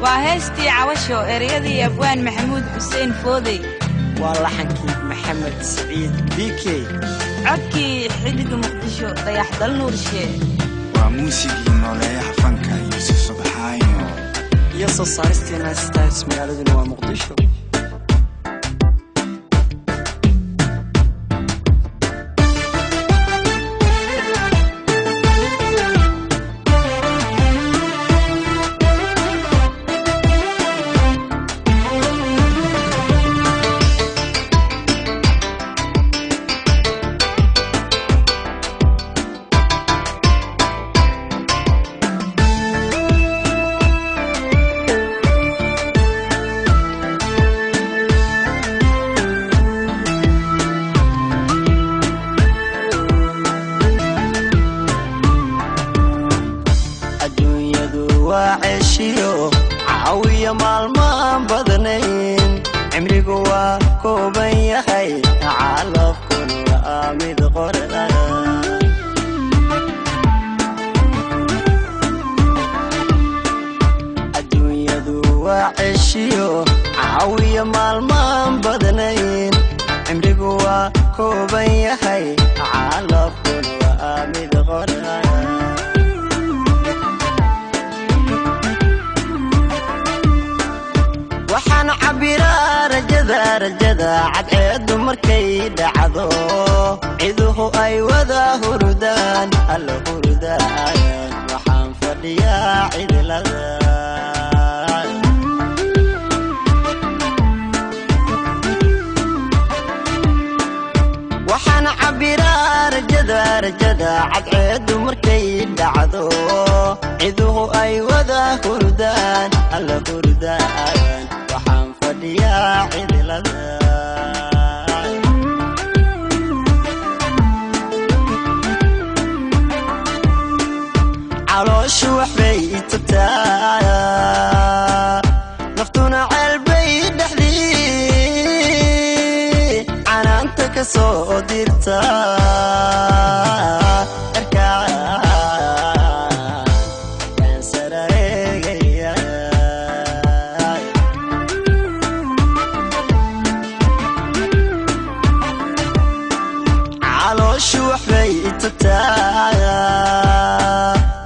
Waa heestii Cawasho, ereyadii abwaan Maxamuud Xuseen Foodey. Waa laxankii Maxamed Siciid BK. Codkii xilliga Muqdisho, Dayaxdal Nuurshe. Waa muusigii nooleeyaha fanka, Yuusuf Subxaayo. Iyo soo saaristeena Styles, magaaladuna waa Muqdisho. Adduunyadu waa ceshiyo caawiya maalmaan badnayn, cimrigu waa kooban yahay, calafkuna waa mid qoran. Adduunyadu waa ceshiyo caawiya maalmaan badnayn, cimrigu waa kooban yahay, calafkuna waa mid qoran. Waxaan cabbiraa rajada, rajada cadceeddu markay dhacdo, ciduhu ay wada hurudaan, alla hurudaan, waxaan fadhiyaa cidlada. Waxaan cabbiraa rajada, rajada cadceeddu markay dhacdo, ciduhu ay wada hurudaan, alla hurudaan, waxaan fadhiyaa cidlada. Calooshu waxbay tubtaa, naftuna ceelbay dhexdii canaanta ka soo dirta. Erkaan sarareegaya. Calooshu waxbay tubtaa,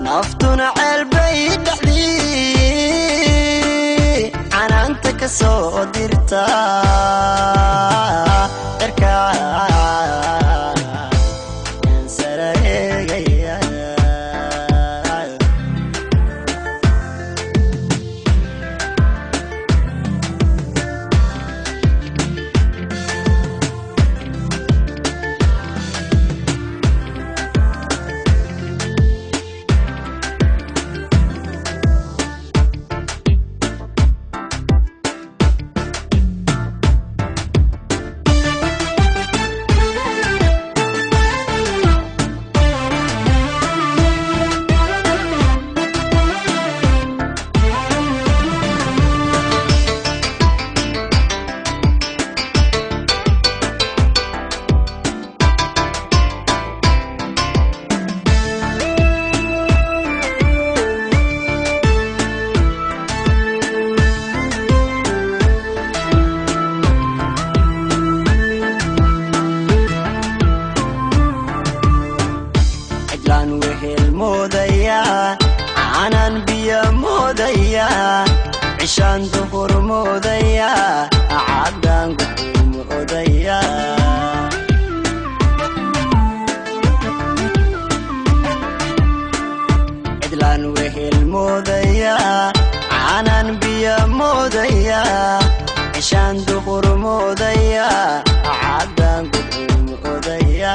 naftuna ceelbay dhexdii canaanta ka soo dirta. Erkaan sarareegaya. Cidlaan wehel moodaya, aanan biyo moodaya, cishaan duhur moodaya, caddaan guxuu moodaya. Cidlaan wehel moodaya, aanan biyo moodaya, cishaan duhur moodaya, caddaan guxuu moodaya.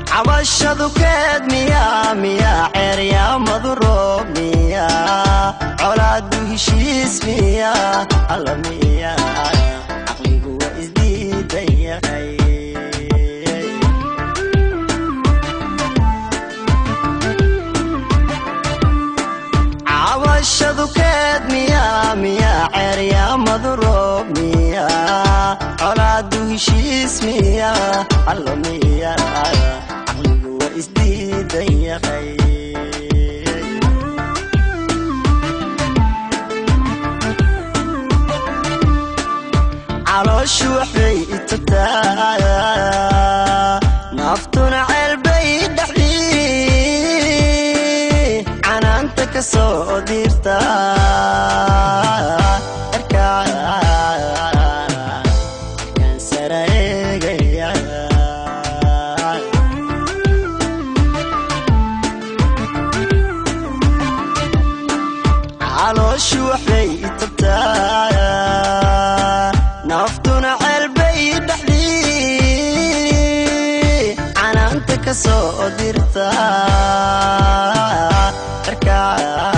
Cabashadu keed miyaa, miyaa ceeryaamadu roob miyaa, colaadu heshiis miyaa, alla miyaa, caqligu waa isdiidan yahay. Cabashadu keed miyaa, miyaa ceeryaamadu roob miyaa, colaadu heshiis miyaa, alla miyaa, caqligu waa Isdiidan yahay. Calooshu waxbay itagtaa, naftuna ceelbay dhexdii canaanta ka soo dirta. Erkaan sara eegaya. Calooshu waxbay itagtaa, naftuna ceelbay dhexdii canaanta ka soo dirta. Erkaan